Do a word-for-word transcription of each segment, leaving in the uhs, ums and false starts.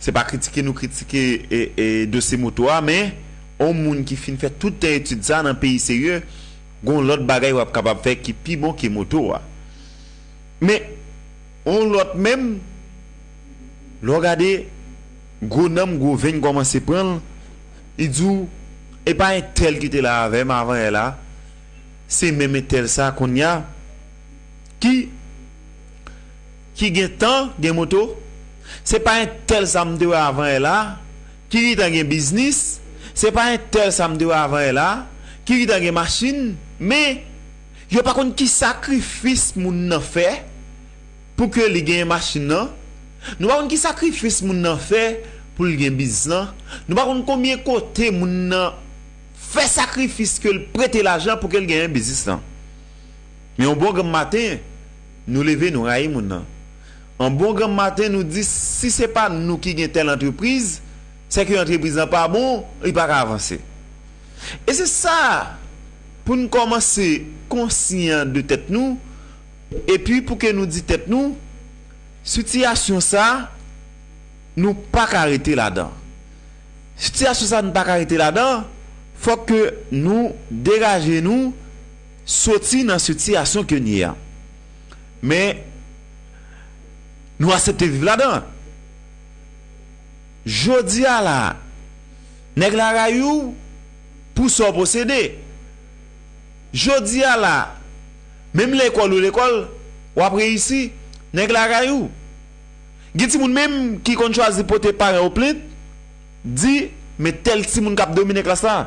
Se pa kritike nou kritike e, e, dosye moto a, men yon moun ki fin fè tout tan etid sa nan peyi serye, gon lòt bagay w ap kapab fè ki pi bon ke moto a. Men, yon lòt menm, lè w gade, gwo nanm, gwo venn kòmanse pran l, li di w, e pa entèl ki te la avè m avan yè la, se menm entèl sa kounye a, ki, ki gen tan, gen moto, se pa entèl sa m te wè avan yè la, ki gentan gen biznis, se pa entèl sa m te wè avan yè la, ki gentan gen machin, men yo pa konn ki sakrifis moun nan fè pou ke li genyen machin nan. Nou pa konn ki sakrifis moun nan fè pou l gen biznis lan. Nou pa konn konbyen kote moun nan fè sakrifis ke l prete lajan pou ke l genyen biznis lan. Men yon bon granm maten, nou leve, nou rayi moun nan. Yon bon granm maten, nou di, si se pa nou ki gen tèl antrepriz, se ke antrepriz lan pa bon, li pa ka avanse. E se sa, pou n kòmanse konsyan de tèt nou, epi pou ke nou di tèt nou, sitiyasyon sa, nou pa ka rete ladan. Sitiyasyon sa, nou pa ka rete ladan, fòk ke nou degaje nou, soti nan sitiyasyon ke n ye a. Men, nou aksepte viv ladan. Jodi a la, nèg la rayi w pou sa w posede. Jodi a la, menm lekòl ou lekòl, w ap reyisi, nèg la rayi w. Gen timoun menm ki konn chwazi pote paran yo plent, di, men tèl timoun k ap domine klas la.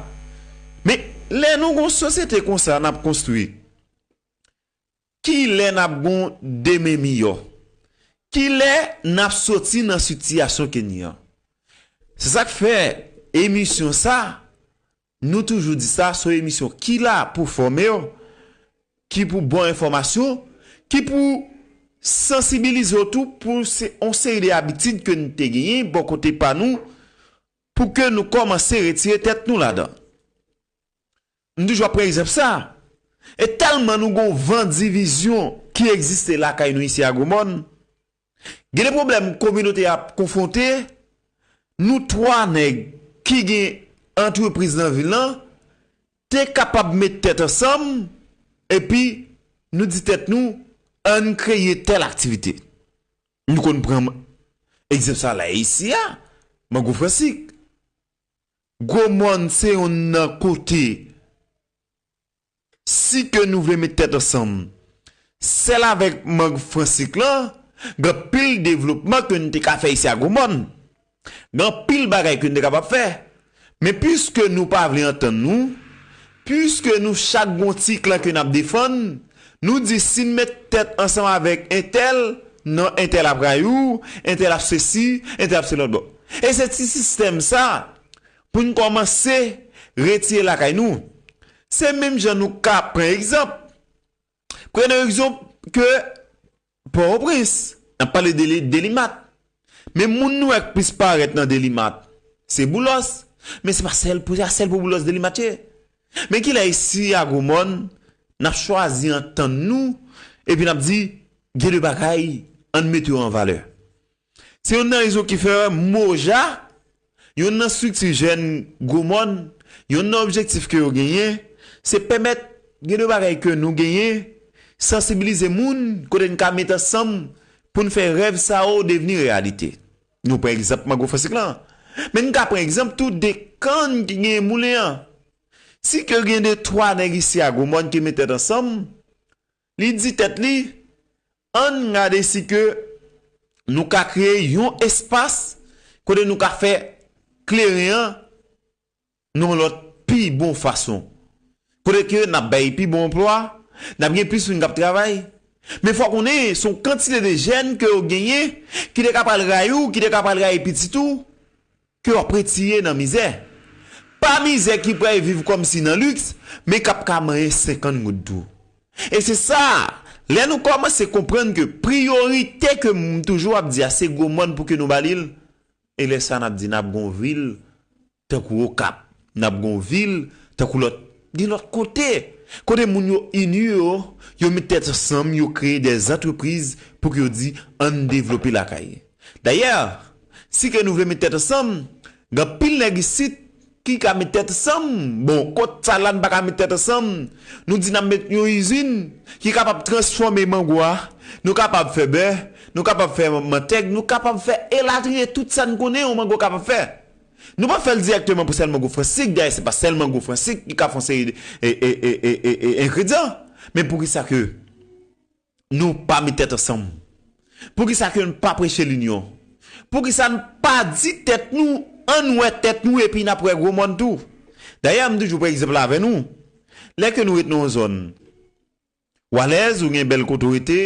Men, lè nou gon sosyete konsa n ap konstwi, kilè n ap gon demen miyò? Kilè n ap soti nan sitiyasyon ke n ye an? Se sa k fè emisyon sa, nou toujou di sa, se yon emisyon ki la pou fòme w, ki pou ba w enfòmasyon, ki pou sansibilize w tou pou se, yon seri de abitid ke n te genyen bò kote pa nou, pou ke nou kòmanse retire tèt nou ladan. M toujou ap pran egzanp sa. E tèlman nou gon van divizyon ki egziste lakay nou isi a Gwomòn, gen de pwoblèm kominote a ap konfwonte, nou twa nèg ki gen antrepriz nan vil lan, te kapab met tèt ansanm, epi nou di tèt nou, ann kreye tèl aktivite. Nou konn pran egzanp sa la isi a, Mango Fransik. Gwomòn se yonn nan kote, si ke nou vle met tèt ansanm, sèl avèk Mango Fransik lan, gen anpil devlopman ke n te ka fè isi a Gwomòn. Gen anpil bagay ke n te kapab fè. Men piske nou pa vle antann nou, piske nou chak gon ti klan ke n ap defann, nou di si n met tèt ansanm avèk entèl, non, entèl ap rayi w, entèl ap sesi, entèl ap se lòt bò. E se ti sistèm sa, pou n kòmanse retire lakay nou. Se menm jan nou ka pran egzanp. Pran egzanp ke Pòtoprens, n ap pale de li, Delimat. Men moun nou wè k plis parèt nan Delimat, se Boulos. Men se pa sèl pou, se pa sèl pou Boulos Delimat ye. Men kilè isi a Gwomòn, n ap chwazi antann nou, epi n ap di, gen de bagay, ann mete yo an valè. Se youn nan rezon ki fè Moja, youn nan estrikti jèn Gwomòn, youn nan objektif ke yo genyen, se pèmèt gen de bagay ke nou genyen, sansibilize moun, kote n ka met ansanm pou n fè rèv sa yo devni reyalite. Nou pran egzanp Mango Fransik lan, men n ka pran egzanp tou de kann ki genyen moulen an. Si ke gen de twa nèg isi a Gwomòn ki met tèt ansanm, li di tèt li, ann gade si ke nou ka kreye yon espas kote nou ka fè kleren an nan yon lòt pi bon fason. Kote ke n ap bay pi bon anplwa, n ap gen plis moun k ap travay. Men fò w konnen, se yon kantite de jèn ke yo genyen ki te ka pral rayi w, ki te ka pral rayi pitit ou, ke w ap retire nan mizè. Pa mizè ki pral viv kòmsi nan liks, men k ap ka manyen senkant goud tou. E se sa, lè nou kòmanse konprann ke priyorite ke m toujou ap di a se Gwomòn pou ke nou ba li l, e lè sa n ap di n ap gon vil tankou Okap, n ap gon vil tankou lòt, gen lòt kote, kote moun yo ini yo, yo met tèt ansanm, yo kreye de zantrepriz pou ke yo di ann devlope lakay. Dayè, Si ke nou vle met tèt ansanm, gen anpil nèg isit ki ka met tèt ansanm. Bon, kot sa la nou pa ka met tèt ansanm. Nou di n ap met yon izin ki kapab transfòme mango a. Nou kapab fè bè, nou kapab fè mantèg, nou kapab fè elatriye tout sa n konnen yon mango kapab fè. Nou pa fè l dirèkteman pou sèl mango Frans Sik, dayè se pa sèl mango Frans Sik ki ka fè yon seri de e, e, e, e, e, e, engredyan. Men poukisa ke nou pa met tèt ansanm? Poukisa ke n pa preche linyon? Poukisa n pa di tèt nou, ann wè tèt nou epi n ap wè gwo mòn tou? Dayè, m toujou pran egzanp la avè nou. Lè ke nou ret nan yon zòn, w alèz, ou gen bèl kote w rete,